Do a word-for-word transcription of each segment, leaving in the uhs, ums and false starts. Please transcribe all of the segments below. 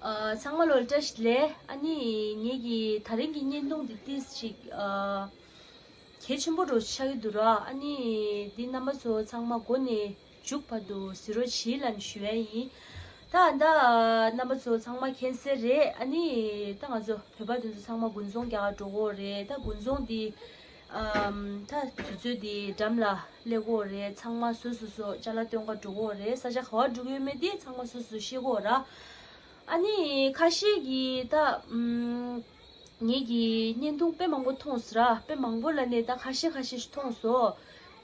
ཨ། ཚང་མ་ལོ་བཀྲ་ཤིས་བདེ་ལེགས། ཨ་ནི་ངེད་ཀྱི་ད་རིང་གི་བརྙན་ཐུང་འདི་ཏིས་ཅིག་ཨ། གལ་ཆེན་པོ་འདྲ་ཆགས་ཀྱི་འདུག་ར། ཨ་ནི་འདི་རྣམ་པ་ཚོ་ཚང་མ་མགོ་ནས་མཇུག་བར་དུ་གཟིགས་རོགས་གྱིས་ལབ་ནས་ཞུ་ཡ་ཡིན། ད་ད་རྣམ་པ་ཚོ་ཚང་མ་མཁྱེན་གསལ་རེད། ཨ་ནི་ད་ང་ཚོ་བོད་པ་དེ་ཚོ་ཚང་མ་དགུན་ཚོང་རྒྱག་ག་འགྲོ་གི་ཡོད་རེད། ད་དགུན་ཚོང་འདི་ཨམ། ད་དུས་ཚོད་འདི་འགྲམ་ལ་སླེབས་ཀྱི་ཡོད་རེད། ཚང་མ་སོ་སོ་སོ་ཅ་ལག་སྟོན་ག་འགྲོ་གི་ཡོད་རེད། ས་ཆ་ག་པར་འགྲོ་གི་ཡོད་མེད་འདི་ཚང་མ་སོ་སོ་ཤེས་ཀྱི་ཡོད་ར། ཨ་ནི་ཁ་ཤས་ཀྱིས་ད་ཨམ། ངེད་ཀྱི་བརྙན་ཐུང་དཔེ་མང་པོ་མཐོང་སོང་ར། དཔེ་མང་པོ་ལབ་ནས་ད་ཁ་ཤས་ཁ་ཤས་ཤིག་མཐོང་སོང་།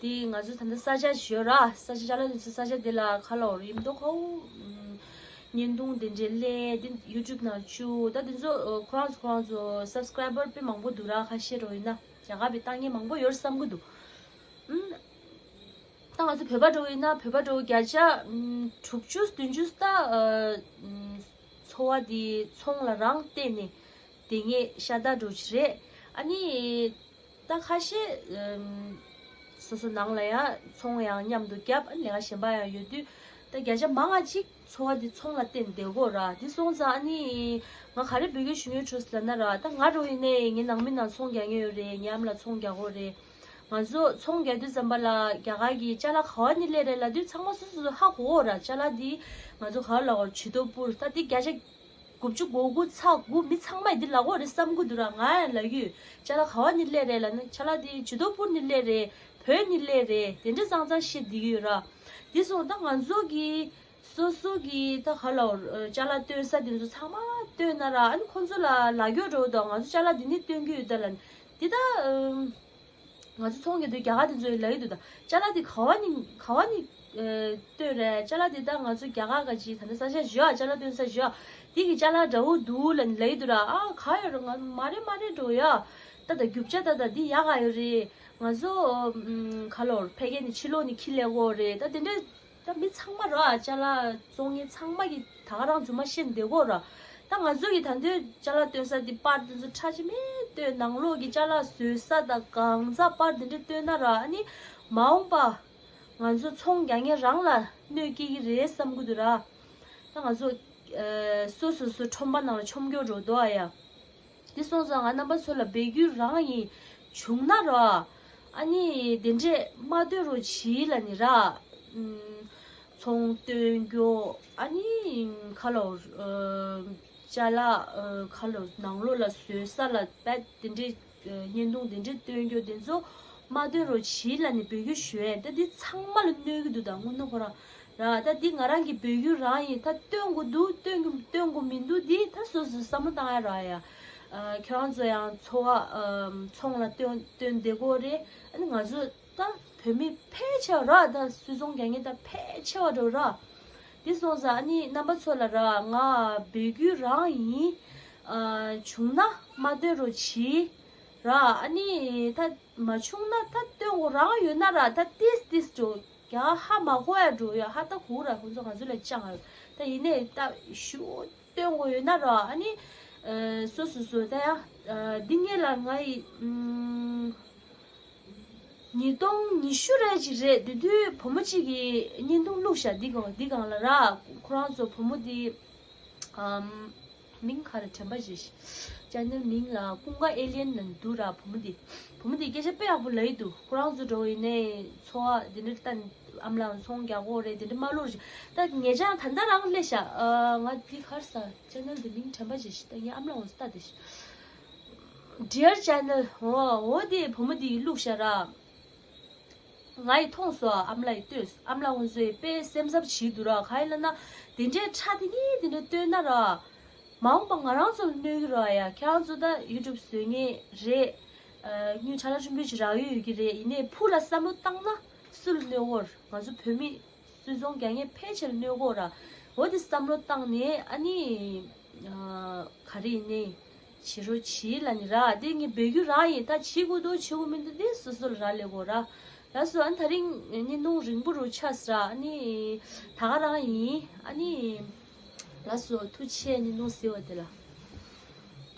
དེ་ང་ཚོ་ད་ལྟ་ས་ཆ་ཞིག་ཡོད་ར། ས་ཆ་ཅ་ལག་དེ་ཚོ་ས་ཆ་དེ་ལ་ཁ་ལོ་རིམ་མདོ་ཁའུ་བརྙན་ཐུང་དེ་འདྲའི་སླེབས་དེ་ཡུ་ཊུབ་ནང་བཅུག་ད་དེ་ཚོ་ཁོ་རང་ཚོ་ཁོ་རང་ཚོ་སབ་སི་ཀ་རའི་བར་དཔེ་མང་པོ་འདུག་ར། ཁ་ཤས་རོ་ཡིན་ན་རྒྱ་གར་བའི་ལྟ་མཁན་མང་པོ་ཡོད་བསམ་གི་འདུག་ཨུམ། ད་ང་ཚོ་བོད་པ་འདྲ་བོ་ཡིན་ན་བོད་པ་འདྲ་བོ་བརྒྱ་ཆ་ཨུམ། དྲུག་ཅུ་བདུན་ཅུ་ད་ཨ། ཨུམ། འཚོ་བ་འདི་ཚོང་ལ་རང་བརྟེན་ནས་བསྡད་མཁན་ཤ་སྟག་འདྲ་བོ་ཅིག་རེད། ཨ་ནི་ད་ཁ་ཤས་ཨུམ། སོ་སོ་ནང་ལ་ཡང་ཚོང་ཡང་མཉམ་དུ་བརྒྱབ། ཨ་ནི་ལས་ཀ་གཞན་པ་ཡང་ཡོད་དུས་ད་བརྒྱ་ཆ་མང་ང་ཅིག་འཚོ་བ་འདི་ཚོང་ལ་བརྟེན་བསྡད་ཀྱི་ཡོད་ར། འདི་སོང་ཙང་ཨ་ནི་ང་ག་རེ་འབོད་སྐུལ་ཞུ་སྙིང་འདོད་ལབ་ན་ར། ད་ང་འདྲ་བོ་ཡིན་ནའི་ངའི་ནང་མི་ནང་ཚོང་རྒྱག་མཁན་ཡོད་རེད། ངའི་ཨ་མ་ལགས་ཚོང་རྒྱག་གི་ཡོད་རེད། ང་ཚོ་ཚོང་རྒྱག་དུས་ཙམ་པ་ལ་རྒྱ་གར་གྱི་ཅ་ལག་ག་པ་ནས་སླེབས་རེད་ལབ་དུས་ཚང་མ་སོ་སོ་སོ་ཧ་གོ་གི་ཡོད་ར། ཅ་ལག་འདི་ང་ཚོ་ག་པར་ལབ་དགོས་ཇུས་གཏོགས་པུར་ད་འདི་བརྒྱ་ཆ་དགུ་བཅུ་གོ་དགུ་ཚེག་དགུ་མི་ཚང་མས་འདི་ལབ་ཀྱི་ཡོད་རེད་བསམ་གྱི་འདུག་ར། ང་ཡང་ལབ་ཀྱི་ཡོད། ཅ་ལག་ག་པ་ནས་སླེབས་རེད་ལབ་ན་ཅ་ལག་འདི་ཇུས་གཏོགས་པུར་ནས་སླེབས་རེད། བོད་ནས་སླེབས་རེད། དེ་འདྲ་ཙང་ཙང་བཤད་བསྡད་ཀྱི་ཡོད་ར། འདི་སོང་ད་ང་ཚོ་གི་སོ་སོ་གི་ད་ག་ལབ་དགོས་ཅ་ལག་སྟོན་ས་དེ་ཚོ་ཚང་མ་སྟོན་ན་ར། ཨ་ནི་ཁོང་ཚོ་ལ་ལབ་ཀྱི་ཡོད་འགྲོ་ད་ང་ཚོ་ཅ་ལག་འདི་ནས་སྟོན་གྱི་ཡོད་ད་ལབ་ནས་འདི་ད་ཨུམ། ང་ཚོ་ཚོང་རྒྱག་དུས་རྒྱ་གར་དེ་ཚོས་ལབ་ཀྱི་འདུག་ད་ཅ་ལག་དེ་ག་པ་ནས་ག་པ་ནས་ཨེ། སྟོན་རེད། ཅ་ལག་དེ་ད་ང་ཚོ་རྒྱ་གར་ག་ཅིག་ད་ནི་ས་ཆ་བཞི་ཨ་ཅ་ལག་སྟོན་ས་བཞི་ཨ་དེ་གི་ཅ་ལག་འདྲ་བོ་འདུག་ལབ་ནས་ལབ་ཀྱི་འདུག་ར། ཨ་ག་ཡོད་ར་ང་མ་རེད་མ་རེད་འགྲོ་ཡ། ད་ད་རྒྱུ་ཆ་ད་ད་འདི་ཡག་ག་ཡོད་རེད། ང་ཚོ་ཨམ། ག་ལབ་དགོས་ཕ་གི་ནས་ཕྱི་ལོགས་ནས་འཁྱེར་སླེབས་ཀྱི་ཡོད་རེད། ད་དེ་འདྲ། ད་མི་ཚང་མ་ར་ཅ་ལག་བཙོང་མཁན་ཚང་མ་གིས་ད་ག་རང་རྫུན་མ་བཤད་བསྡད་ཀྱི་ཡོད་ར། ད་ང་ཚོ་གིས་ད་དུང་ཅ་ལག་སྟོན་ས་འདི་པར་དེ་ཚོ་ཁྲ་ཆེ་མེད་སྟོན། ནང་ལོགས་ཀྱི་ཅ་ལག་བཟོ་ས་དང་གང་ཟག་པར་དེ་འདྲ་སྟོན་ན་ར། ཨ་ནི་མ་འོངས་པ་ང་ཚོ་ཚོང་རྒྱག་མཁན་རང་ལ་གནོད་སྐྱེལ་གྱི་རེད་བསམ་གྱི་འདུག་ར། ད་ང་ཚོ་ཨ། སོ་སོ་སོ་ཁྲོམ་པ་ནང་ལ་མཆོང་རྒྱུ་འགྲོ་འདུག་ཨ་ཡ། དེ་སོང་ཙང་ང་རྣམ་པ་ཚོ་ལ་འབོད་སྐུལ་རང་ཡིན། བྱུང་ན་ར། ཨ་ནི་དེ་འདྲས་མ་སྟོན་རོགས་གྱིས་ལབ་ནི་ར། ཨུམ། ཚོང་སྟོན་རྒྱུ་ཨ་ནི་ག་ལབ་དགོས་ཨ། ཅ་ལག་ཨ། ག་ལབ་དགོས་ནང་ལོགས་ལ་བཟོ་ས་ལ་བེད་དེ་འདྲས་ཨ། བརྙན་ཐུང་དེ་འདྲས་སྟོན་རྒྱུ་དེ་ཚོ་མ་སྟོན་རོགས་གྱིས་ལབ་ནི་འབོད་སྐུལ་ཞུ་ཡས། ད་འདི་ཚང་མ་ལ་གནོད་ཀྱི་འདུག་ད་དངོས་གནས་ཁོ་རང་། ར། ད་འདི་ང་རང་གི་འབོད་སྐུལ་རང་ཡིན། ད་སྟོན་དགོས་འདུག་སྟོན་གྱི་སྟོན་དགོས་མི་འདུག་འདི་ད་སོ་སོས་བསམ་བློ་བཏང་ཡ་རག་ཡ། ཨ། ཁྱེད་རང་ཚོ་ཡང་འཚོ་བ་ཨ། ཚོང་ལ་སྟོན་སྟོན་བསྡད་ཀྱི་ཡོད་རེད། ཨ་ནི་ང་ཚོ་ད་བོད་མི་ཕལ་ཆེ་བ་ར་ད་སུད་ཚོང་རྒྱག་མཁན་ད་ཕལ་ཆེ་བ་འགྲོ་ར། འདི་སོང་ཙང་ཨ་ནི་རྣམ་པ་ཚོ་ལ་ར་ང་འབོད་སྐུལ་རང་ཡིན། ཨ། བྱུང་ན་མ་སྟོན་རོགས་གྱིས་ར། ཨ་ནི་ད་མ་བྱུང་ན་ད་སྟོན་དགོས་རང་ཡོད་ན་ར་ད་ཏིས་ཏིས་འགྲོ། ཡང་ཧ་མ་གོ་ཡ་འགྲོ་ཡ། ཧ་ད་གོ་ར། ཁོང་ཚོ་ང་ཚོ་ལ་ཅང་ཨ། ད་ཡིན་ནའི་ད་ཞུ་སྟོན་དགོས་ཡོད་ན་ར། ཨ་ནི་ཨ། སོ་སོ་སོ་ད་ཡ་ཨ། འདི་ངེད་ལ་ང་ཡི་ཨུམ། ཉིས་སྟོང་ཉི་ཤུ་རེ་ཅིག་རེད། དེ་དུས་བུ་མོ་གཅིག་གིས་བརྙན་ཐུང་བླུགས་ཤག་འདི་གང་འདི་གང་ལ་ར། ཁོ་རང་ཚོ་བུ་མོ་དེ་ཨམ། མིང་ག་རེ་དྲན་པ་བརྗེད་ཤག་ཅེ་ནལ་མིང་ལ་ཀུན་དགའ་ཨེ་ལི་ཡན་ལབ་འདུག་ར། བུ་མོ་དེ་བུ་མོ་དེ་སྐད་ཆ་དཔེ་ཡག་པོ་ལབ་ཀྱི་འདུག་ཁོ་རང་ཚོ་འགྲོ་ཡིན་ནའི་འཚོ་བ་དེ་འདྲ་ལྟ། ཨ་མ་ལགས་ཚོང་རྒྱག་གི་ཡོད་རེད། དེ་འདྲ་མ་བླུགས་རེད། ད་ངེད་ཅག་ད་ལྟ་རང་སླེབས་ཤག་ཨ། ང་འདི་ག་རེ་ཟ། ཅེ་ནལ་དེ་མིང་དྲན་པ་བརྗེད་ཤག་ད་ངས་ཨ་མ་ལགས་ལྟ་བསྡད་ཤག Dear Channel། འོ་འོ་དེ་བུ་མོ་དེ་ཡིས་བླུགས་ཤག་ར། ང་ཡིས་མཐོང་སོང་། ཨ་མ་ལགས་ཡིས་སྟོན། ཨ་མ་ལགས་ཁོང་ཚོས་དཔེ་སེམས་འཚབ་བྱེད་འདུག་ར། ག་ཡིན་ལབ་ན་དེ་འདྲའི་ཁྲ་དེ་གཉིས་དེ་འདྲ་སྟོན་ན་ར། མ་འོངས་པ་ང་རང་ཚོ་ལ་གནོད་ཀྱི་རེད་ཡ། ཁྱེད་རང་ཚོ་ད་ཡུ་ཊུབ་བཟོ་མཁན་རེད། ཨ། དངུལ་ཁྲ་ལ་ཆུང་ཆུང་ཅིག་རག་ཡོད་ཡོད་ཀྱི་རེད། ཡིན་ནའི་ཕུགས་ལ་བསམ་བློ་བཏང་ན་སུ་ལ་གནོད་ཀྱི་ཡོད་རེད། ང་ཚོ་བོད་མི་སུད་ཚོང་རྒྱག་མཁན་ཕལ་ཆེར་གནོད་ཀྱི་ཡོད་རེད། འོ་དེ་བསམ་བློ་བཏང་ནས་ཨ་ནི་ཨ། ག་རེ་ཡིན་ནའི་བྱེད་རོགས་གྱིས་ལབ་ནི་ར། དེ་ངས་འབོད་སྐུལ་རང་ཡིན། ད་བྱེད་དགོས་འདུག་བྱེད་དགོས་མི་འདུག་དེ་སོ་སོ་ལ་རག་ལས་ཀྱི་ཡོད་རེད། ལགས་སོ། ཨ་ནི་ད་རིང་བརྙན་ཐུང་རིང་པོ་རུ་ཆགས་སོང་ར། ཨ་ནི་ད་ག་རང་ཡིན། ཨ་ནི་ལགས་སོ། ཐུགས་རྗེ་ཆེ། བརྙན་ཐུང་གཟིགས་པ་དེ་ལ།